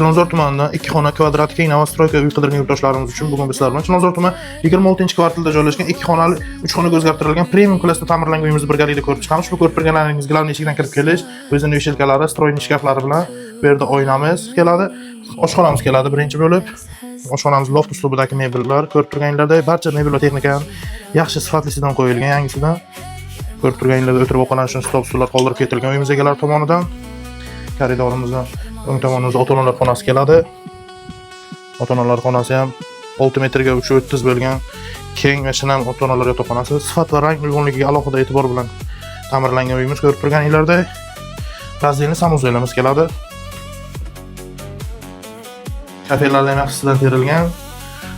Chilonzor tumanidan 2 xona kvadrat keng новостройка uy qidirgan yurtdoshlarimiz uchun bugun biz sizlar bilan Chilonzor tumani 26-kvartalda joylashgan 2 xonali 3 xonaga o'zgartirilgan premium klassda ta'mirlangan uyimizni birgalikda ko'rib chiqamiz. Bu ko'rib turganlaringiz главный eshigidan kirib kelish, o'zini вешалка lari, встроенный shkaflari bilan bu yerda oynamiz keladi. Oshxonamiz keladi birinchi bo'lib. Oshxonamiz loft uslubidagi mebellar ko'rib turganinglardek, barcha mebel va texnika ham yaxshi sifatlisidan qo'yilgan, yangisidan. Ko'rib turganinglarda o'tirib ovqatlanish uchun stol, stullar qoldirib ketilgan uyimiz egalari tomonidan. Koridorimizdan o'ng tomonimizda ota-onalar xonasi keladi. Ota-onalar xonasi ham 6 metrga 3.30 bo'lgan keng va shinam ota-onalar yotoqxonasi. Sifat va rang uyg'unligiga alohida e'tibor bilan ta'mirlangan uyimiz ko'rib turganinglardek. Раздельный санузел imiz keladi. Kafelardan ham yaxshisidan terilgan.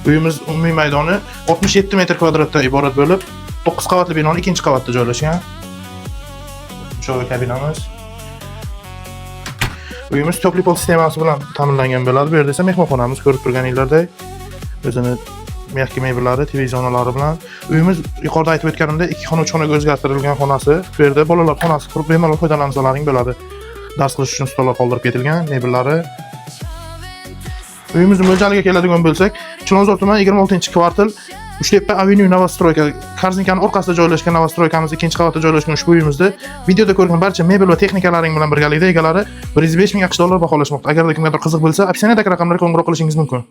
Uyimiz umumiy maydoni 67 metr kvadratdan iborat bo'lib, 9 qavatli binoning ikkinchi qavatida joylashgan. Dushovой kabinamiz. Uyimiz тёплый пол sistemasi bilan ta'minlangan bo'ladi. Bu yerda esa mehmonxonamiz ko'rib turganinglardek o'zini мягкий mebellari, TV zonalari bilan. Uyimiz yuqorida aytib o'tganimdek 2 xona 3 xonaga o'zgartirilgan xonasi. Bu yerda bolalar xonasi qurib bemalol foydalansalaring bo'ladi. Dars qilish uchun stollar qoldirib ketilgan, mebellari. Uyimizni mo'ljaliga keladigan bo'lsak, Chilonzor tumani 26-kvartal, Uchtepa avenyu новостройка, Korzinkani orqasida joylashgan новостройка miz ikkinchi qavatda joylashgan ushbu uyimizda videoda ko'rgan barcha mebel va texnikalaring bilan birgalikda egalari 105 ming AQSh dollar baholashmoqda. Agarda kimgadir qiziq bo'lsa, описание dagi raqamlarga qo'ng'iroq qilishingiz mumkin.